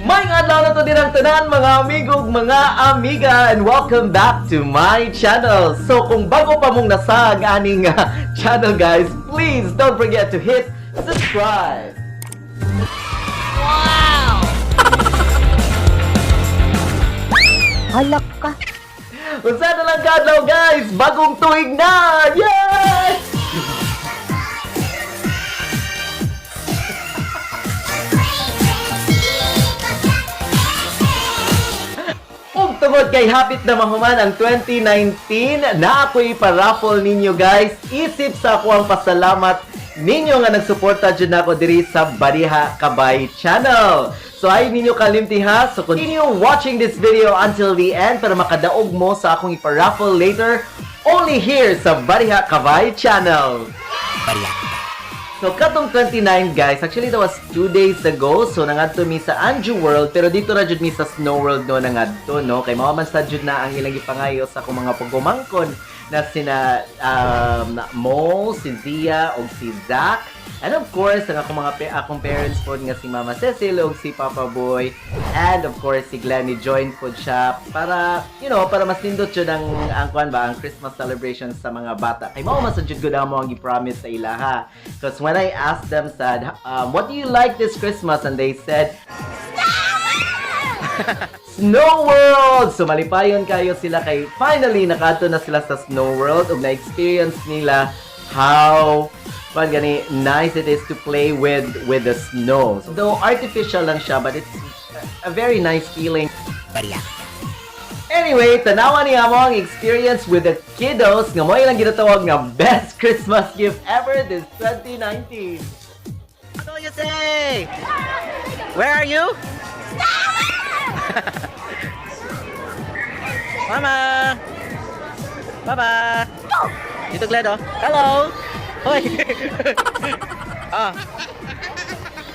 Maayong adlaw na to dirang tanan, mga amigo ug mga amiga, and welcome back to my channel. So kung bago pa mong nasag aning channel, guys, please don't forget to hit subscribe. Wow! Halak ka. Unsa na lang kaadlaw, guys, bagong tuig na! Yes! Ug tungod kay hapit na mahuman ang 2019, na ako'y paraffle ninyo, guys. Isip sa ako ang pasalamat ninyo nga nagsuporta jud nako diri sa Bariha Kabay Channel. So ay ninyo kalimti ha. So continue watching this video until the end para makadaog mo sa akong iparaffle later only here sa Bariha Kabay Channel. So, katong 29, guys, actually that was 2 days ago. So, nangadto mi sa Anju World, pero dito ra jud mi sa Snow World no nangadto, no? Kay mao man sa jud na ang ilang gipangayo sa akong mga pagumangkon na sina Mo, si Zia, ug si Zach. And of course, ang akong mga akong parents pod nga si Mama Cecil ug si Papa Boy. And of course, si Glenny join pod siya para mas nindot jud ang kuan ba, ang Christmas celebration sa mga bata. Kay mao man sa jud gud amo ang gi-promise sa ilaha. Because when I asked them said, "What do you like this Christmas?" And they said, "Snow World!" So malipayon kayo sila kay finally nakaadto na sila sa Snow World ug na-experience nila how kuan gani nice it is to play with the snow. So, though artificial lang siya, but it's a very nice feeling. Anyway, tanawa niya mo ang experience with the kiddos nga mo ilang ginatawag nga best Christmas gift ever this 2019. What do you say? Where are you? Mama! Baba! Dito, Glenn, oh. Hello! Hoy! Ah.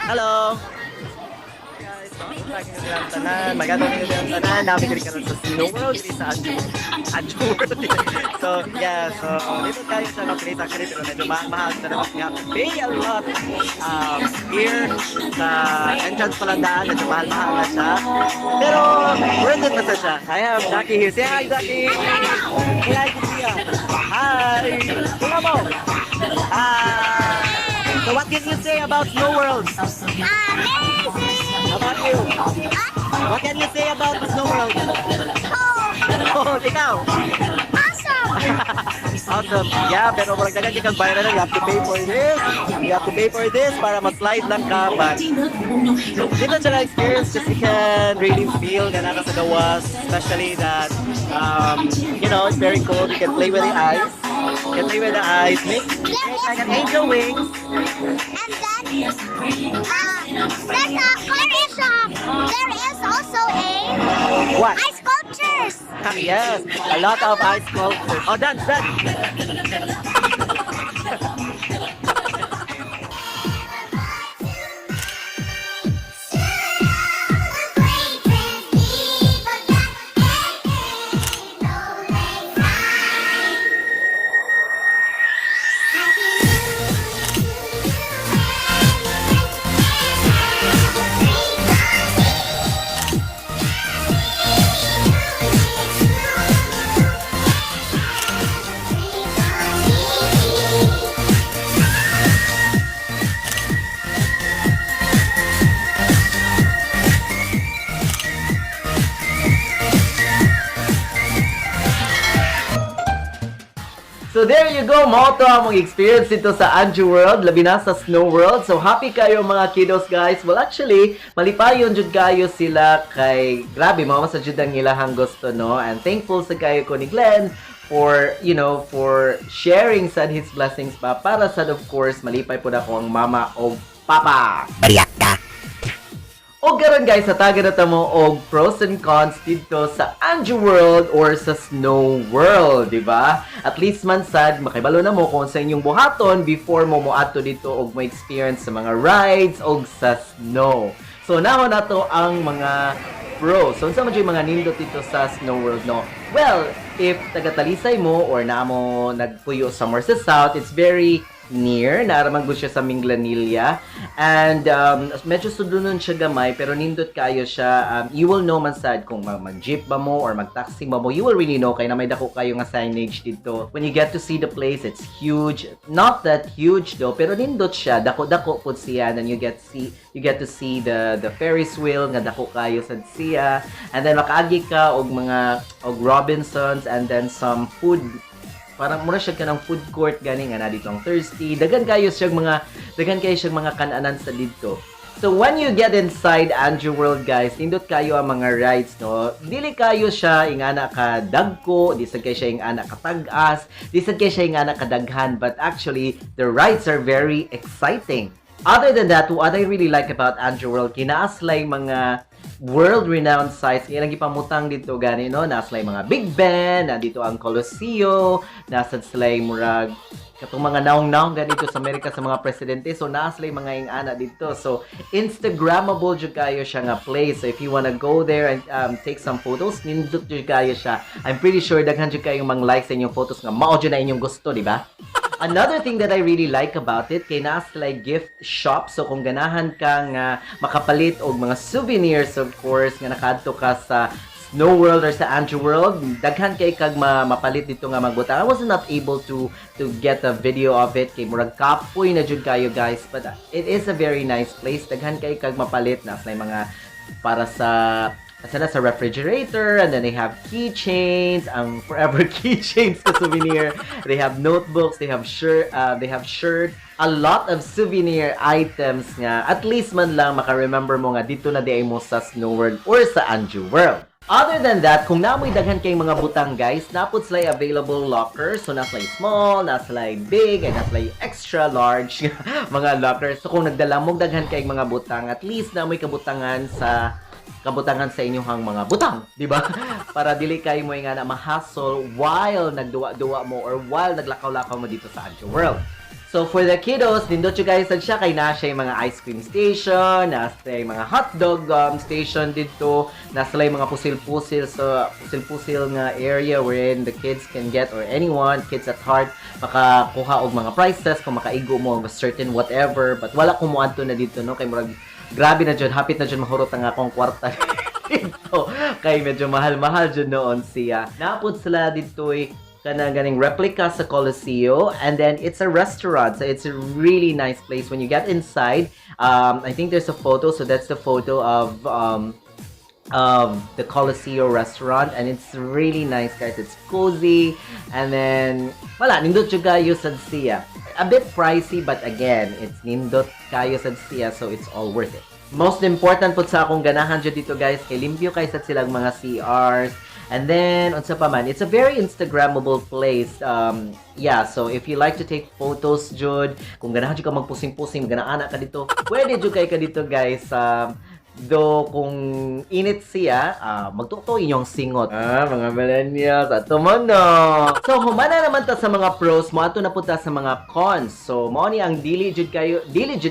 Hello! Guys, silang tanan. Maganda nila silang tanan. Nami diri karon sa Snow World, diri sa Anju World. So, yeah, so dito tayo sa ma-place actually, pero medyo mahal sa naman. You have to pay a lot here sa entrance pa lang daan, medyo mahal-mahal na siya. Pero worth it na siya. I have Jackie here. Say hi, Jackie! Say hi to Sia. Hi! Tingnan mo! Hi! So what can you say about Snow World? Amazing! How about you? What can you say about the Snow World? Oh, Oh, ikaw! awesome! Awesome. Yeah, pero murag daghan kang bayaran na. You have to pay for this. You have to pay for this para ma-slide lang ka. But dito siya experience because you can really feel na naka sa gawas. Especially that, it's very cold. You can play with the ice. You can play with the ice. Make like an angel wings. And then, there is also a What? ice sculptures. Yes, a lot of ice sculptures. Oh, dance, dance. So there you go, mao to among experience dito sa Anju World, labi na sa Snow World. So happy kayo mga kiddos, guys. Well, actually, malipayon jud kayo sila kay grabe mao sa jud ang ilahang gusto, no. And thankful sa kayo ko ni Glenn for sharing sad his blessings pa para sad of course malipay pud ako ang mama o papa. O karon, guys, sa taga na ta mo og pros and cons dito sa Anju World or sa Snow World, di ba? At least man sad makibalo na mo kung sa inyong buhaton before mo moadto dito og mo experience sa mga rides og sa snow. So now na to ang mga pros. So unsa man jud yung mga nindot dito sa Snow World, no? Well, if taga Talisay mo or naa mo nagpuyo somewhere sa south, it's very near. Naa ra man gud siya sa Minglanilla. And medyo sudlonon siya gamay, pero nindot kayo siya. You will know man sad kung mag-jeep ba mo or mag-taxi ba mo. You will really know kay naay dako kayo nga signage dito. When you get to see the place, it's huge. Not that huge though, pero nindot siya. Dako-dako pud siya. And then you get to see the Ferris wheel nga dako kayo sad siya. And then makaagi ka og mga og Robinsons and then some food, parang mura siya kanang food court gani nga naa dito ang Thirsty. Daghan kayo siyang mga kananan sa didto. So when you get inside Andrew World, guys, nindot kayo ang mga rides, no? Dili kayo siya ingana ka dagko, di sad kayo siya ingana ka tag-as, di sad kayo siya ingana ka daghan, but actually the rides are very exciting. Other than that, what I really like about Andrew World, kay naa sila'y mga world-renowned sites nga ilang gipamutang dito gani, no? Naa sila'y mga Big Ben, nandito ang Colosseo, naa sad sila'y murag katong mga naong-naong ganito sa Amerika sa mga presidente. So naa sila'y mga ingana dito. So instagrammable jud kayo siya nga place. So if you wanna go there and take some photos, nindot jud kayo siya. I'm pretty sure daghan jud kayong mga likes sa inyong photos nga mao jud na inyong gusto, di ba? Another thing that I really like about it, kay naa sila'y gift shop. So kung ganahan ka nga makapalit og mga souvenirs, of course, nga nakaadto ka sa Snow World or sa Andrew World, daghan kay kag mapalit dito nga magbutang. I was not able to get a video of it kay murag kapoy na jud kayo, guys, but it is a very nice place. Daghan kay kag mapalit na sa mga para sa asa na sa refrigerator, and then they have keychains, ang forever keychains ka souvenir. They have notebooks, they have shirt, a lot of souvenir items nga at least man lang maka-remember mo nga dito na diay mo sa Snow World or sa Andrew World. Other than that, kung naa moy daghan kayong mga butang, guys, naa pod sila available lockers. So, naa sila'y small, naa sila'y big, and naa sila'y extra large mga lockers. So, kung nagdala mong daghan kayong mga butang, at least naa moy kabutangan sa inyong mga butang, di ba? Para dili kayo mo nga na ma-hassle while nagduwa-duwa mo or while naglakaw-lakaw mo dito sa Andrew World. So for the kiddos, nindot you guys sad siya kay naa siya yung mga ice cream station, naa siya yung mga hotdog station dito, naa sila yung mga pusil-pusil, so pusil-pusil nga area wherein the kids can get, or anyone, kids at heart, makakuha og mga prizes kung makaigo mo og a certain whatever. But wala ko moadto na dito, no, kay murag grabe na jud, hapit na jud mahurot ang akong kwarta dito kay medyo mahal-mahal jud noon siya. Naa pod sila dito kanang ganing replica sa Colosseo, and then it's a restaurant, so it's a really nice place when you get inside. I think there's a photo. So that's the photo of the Colosseo restaurant, and it's really nice, guys. It's cozy, and then wala, nindot jud kayo sad siya. A bit pricey, but again, it's nindot kayo sad siya, so it's all worth it. Most important pud sa akong ganahan jud dito, guys, kay limpyo kay sad silang mga CRs. And then, unsa pa man, it's a very Instagrammable place. Yeah, so if you like to take photos jud, kung ganahan jud ka magpusing-pusing, ganahan ka dito, pwede jud kay ka dito, guys. Though kung init siya, magtuto inyong singot. Ah, mga millennials, ato mo no. So, humana naman ta sa mga pros, mo ato na pud ta sa mga cons. So, mao ni ang dili jud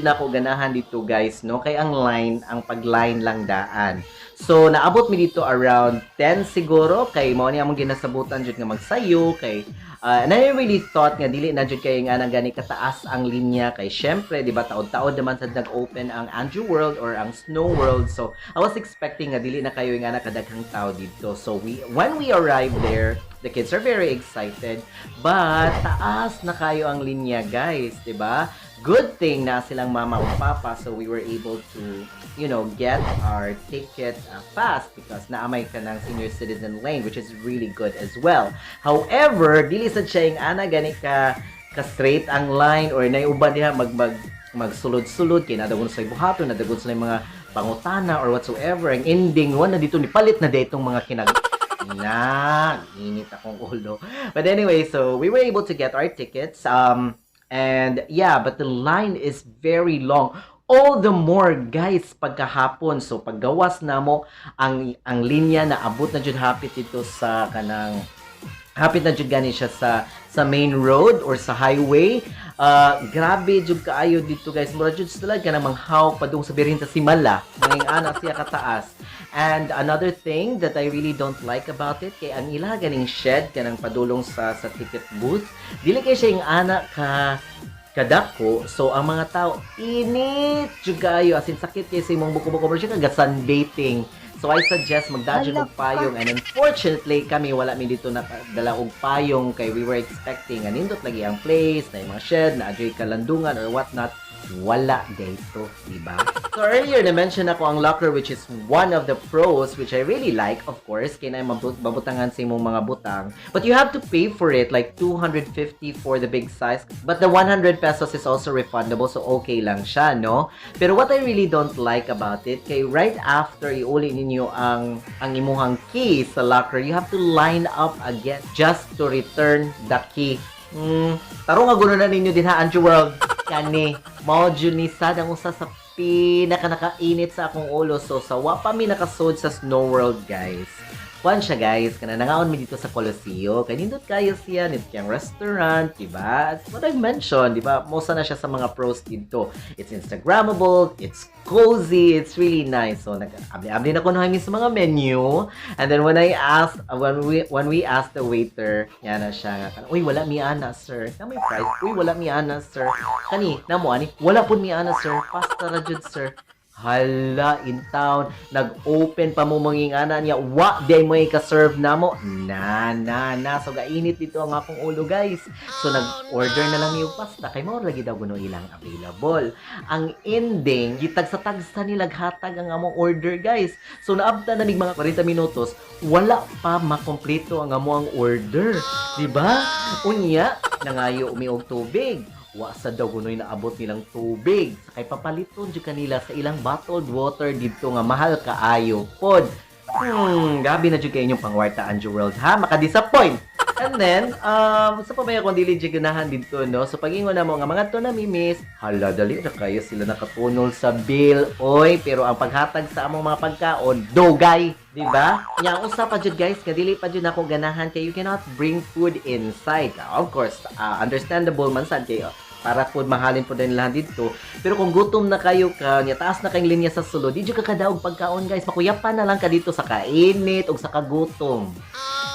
na ako ganahan dito, guys, no? Kay ang line, ang pagline lang daan. So, naabot mi dito around 10 siguro kay mao ni among ginasabutan jud nga magsayo kay and I really thought nga dili na jud kay nga nang gani kataas ang linya kay syempre, di ba, taod-taod naman sad nag-open ang Andrew World or ang Snow World. So, I was expecting nga dili na kayo nga nakadaghang tao dito. So, we when we arrived there, the kids are very excited, but taas na kayo ang linya, guys, di ba? Good thing na silang mama o papa, so we were able to get our ticket fast because naamay ka ng senior citizen lane, which is really good as well. However, dili sad siya yung ana gani ka straight ang line or naiuban diha mag mag magsulod-sulod kay nadagon sa buhaton, nadagon sa mga pangutana or whatsoever. Ang ending one na dito ni palit na ditong mga kinag na init akong ulo. But anyway, so we were able to get our tickets. And yeah, but the line is very long. All the more, guys, pagkahapon. So paggawas namo ang linya na abot na jud hapit dito sa kanang hapit na jud gani siya sa main road or sa highway. Grabe jud kaayo dito, guys. Mura jud sila kanang manghaw padung sa Birhen sa Simala. Mga ana siya kataas. And another thing that I really don't like about it kay ang ila ganing shed kanang padulong sa ticket booth, dili kay siya yung ana ka Kadako. So ang mga tao, init jud kaayo, as in sakit kay sa imong buko-buko, pero siya kaga sunbathing. So I suggest magdala og payong, and unfortunately kami, wala mi dito nakadala og payong kay we were expecting nga nindot lagi ang place na yung mga shed na adyoy kalandungan or what not. Wala dito, di ba? So earlier na mention ako ang locker, which is one of the pros which I really like, of course, kay na mabutangan sa imong mga butang. But you have to pay for it, like 250 for the big size. But the 100 pesos is also refundable, so okay lang siya, no? Pero what I really don't like about it, kay right after iuli ninyo ang imuhang key sa locker, you have to line up again just to return the key. Tarong nga guno na ninyo din ha, Andrew World. Kani, mao jud ni sad ang usa sa pinaka nakainit sa akong ulo. So, sa wa pa mi nakasod sa Snow World, guys. Kuan siya, guys, kana nangaon mi dito sa Colosseo. Kay nindot kayo siya, nindot kayang restaurant, di ba? As what I've mentioned, di ba? Mosa na siya sa mga pros dito. It's Instagrammable, it's cozy, it's really nice. So, nag-abli-abli na ko na sa mga menu. And then when we asked the waiter, yan na siya nga, "Uy, wala mi ana, sir. Na may price. Uy, wala mi ana, sir. Kani, namo ani, wala pud mi ana, sir. Pasta ra jud, sir." Hala, in town, nag-open pa mo manging ana niya, wa, di mo ka-serve na mo. Na, na, na. So, gainit dito ang akong ulo, guys. So, nag-order na lang yung pasta. Kay mao lagi daw guno ilang available. Ang ending, gitagsa-tagsa nila hatag ang among order, guys. So, naabta na mig mga 40 minutos, wala pa makompleto ang among order. Di ba? Unya, nangayo umi og tubig. Wa sa daw gunoy naabot nilang tubig. Sa kay papaliton jud kanila sa ilang bottled water didto nga mahal kaayo pod. Gabi na jud kay inyong pangwarta, Anjo World, ha, maka-disappoint. And then, sa pa may akong dili jud ganahan didto, no? So pag-ingon na mo nga mga to na miss, hala, dali ra kayo sila nakatunol sa bill. Oy, pero ang paghatag sa among mga pagkaon, dugay, di ba? Nya usa pa jud, guys, nga dili pa jud ako ganahan kay you cannot bring food inside. Of course, understandable man sad kay para food mahalin po din lahat dito. Pero kung gutom na kayo ka, nya taas na kayong linya sa sulod, di jud ka kadaog pagkaon, guys. Makuyapan na lang ka dito sa kainit ug sa kagutom.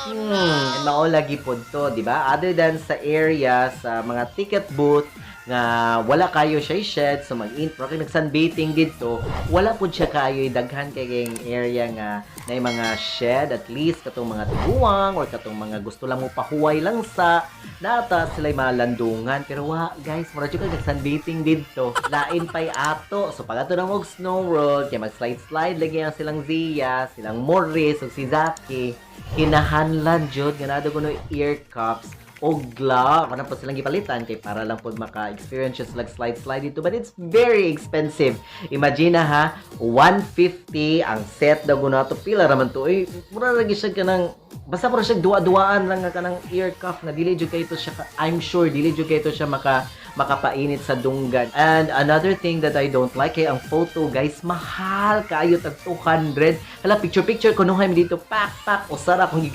And mao lagi pod to, di ba? Other than sa area, sa mga ticket booth, nga wala kayo siya shed, so mag-in, pero kay nag-sunbathing dito, wala pod siya kayo daghan kay kayong area nga na mga shed, at least katong mga tiguang or katong mga gusto lang mo pahuway lang sa nata sila mga landungan. Pero wa, guys, mura jud ka nag-sunbathing dito. Lain pay ato. So pag ato na og Snow World, kay mag slide slide lagi ang silang Zia, silang Morris ug si Zaki, kinahanglan jud nga naa kuno ear cuffs o glove. Wala po silang gipalitan kay para lang po maka-experience yung silang slide slide dito. But it's very expensive. Imagine na ha, 150 ang set daw kuno ato. Pila raman to. Eh, mura lagi siya kanang basta mura siya duwa-duwaan lang nga kanang ear cuff na dili jud kay ito siya I'm sure dili jud kay ito siya makapainit sa dunggan. And another thing that I don't like kay ang photo, guys, mahal kaayo, tag 200. Hala, picture picture kunuhay mi dito, pak pak, usara akong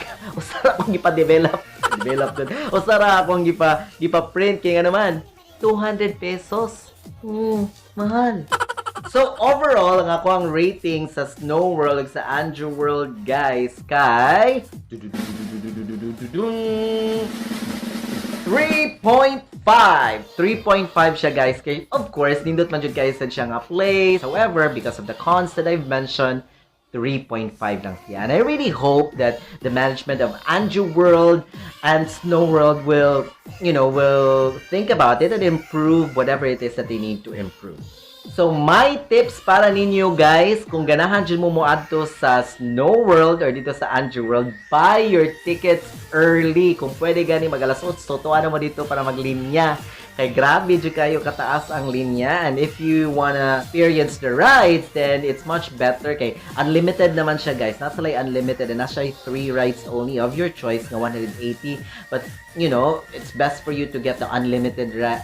gipa-develop. Develop dun. Usara akong gipa print kay nga naman 200 pesos. Mahal. So overall, ang ako ang rating sa Snow World ug sa Andrew World, guys, kay 3.5. 3.5 siya, guys. Kay, of course, nindot man jud kayo sa siya nga place. However, because of the cons that I've mentioned, 3.5 lang siya. And I really hope that the management of Andrew World and Snow World will think about it and improve whatever it is that they need to improve. So, my tips para ninyo, guys, kung ganahan dyan mo moadto sa Snow World or dito sa Andrew World, buy your tickets early. Kung pwede gani mag alas 8, tutuan mo dito para maglinya. Kay grabe jud kayo kataas ang linya, and if you wanna experience the rides, then it's much better kay unlimited naman siya, guys. Nasa like unlimited and nasa 3 rides only of your choice nga 180, but it's best for you to get the unlimited rides,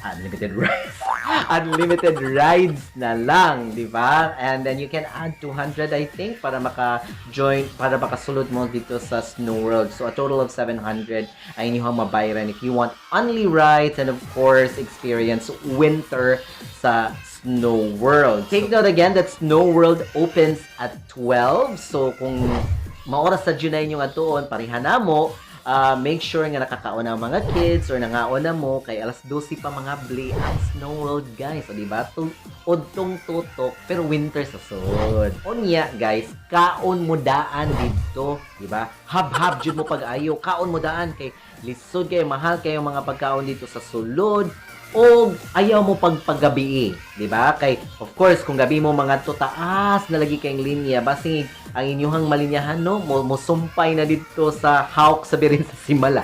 unlimited rides na lang, di ba? And then you can add 200, I think, para maka-join, para makasulod mo dito sa Snow World. So a total of 700 ay inyong mabayaran if you want only rides and, of course, experience winter sa Snow World. Take note again that Snow World opens at 12. So kung maoras sa June na inyong atuon, pareha na mo, Make sure nga nakakaon ang mga kids or nangaon na mo kay alas 12 pa mga bli ang Snow World, guys. O, di ba? Udtong tutok pero winter sa sud. Unya, guys, kaon mo daan didto, di ba? Hab-hab jud mo pag-ayo, kaon mo daan kay lisod kayo, mahal kayo mga pagkaon dito sa sulod o ayaw mo pagpagabi, di ba? Kay of course kung gabi mo mga to, taas na lagi kayong linya, basing ang inyuhang malinyahan, no, mo mosumpay na dito sa hawk sa birin sa simala.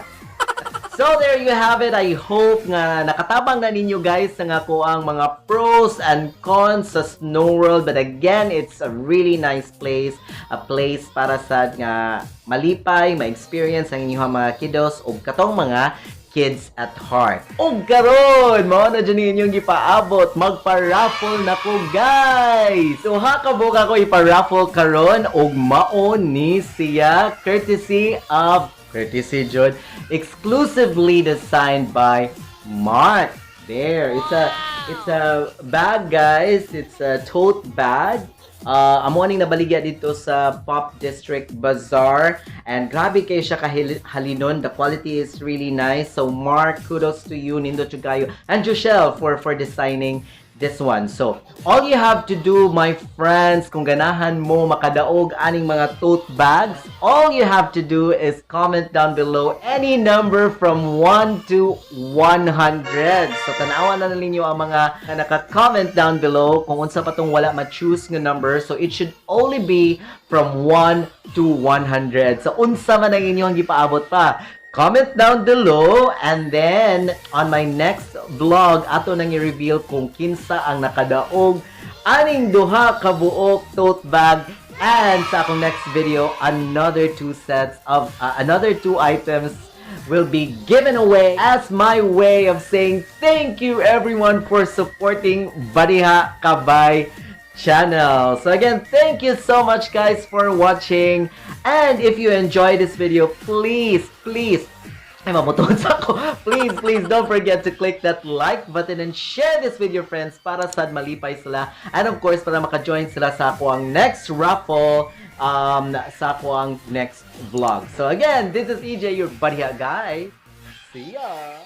So there you have it. I hope nga nakatabang na ninyo, guys, sa nga ko ang mga pros and cons sa Snow World. But again, it's a really nice place. A place para sa nga malipay, ma-experience ang inyong mga kiddos o katong mga kids at heart. Og karon, mao na dyan inyong gipaabot, magpa-raffle na ko, guys. So ha ka buka ko ipa-raffle karon og mao ni siya, courtesy of courtesy jud, exclusively designed by Mark. There, it's a bag, guys. It's a tote bag. Amo aning nabaligya dito sa Pop District Bazaar and grabe kayo siya kahalinon. The quality is really nice. So Mark, kudos to you, nindot jud kayo. And Joshelle for designing this one. So, all you have to do, my friends, kung ganahan mo makadaog aning mga tote bags, all you have to do is comment down below any number from 1 to 100. So, tanawa na ninyo ang mga nga naka-comment down below kung unsa pa tong wala ma-choose nga number. So, it should only be from 1 to 100. So, unsa man ang inyong gipaabot pa? Comment down below and then on my next vlog ato nang i-reveal kung kinsa ang nakadaog aning duha ka buok tote bag, and sa akong next video, another two sets of another two items will be given away as my way of saying thank you, everyone, for supporting Bariha Kabay channel. So again, thank you so much, guys, for watching. And if you enjoyed this video, please, please, ay, mamutuon sa ako. Please, please don't forget to click that like button and share this with your friends para sad malipay sila. And of course, para maka-join sila sa ako ang next raffle sa ako ang next vlog. So again, this is EJ, your Bariha guy. See ya!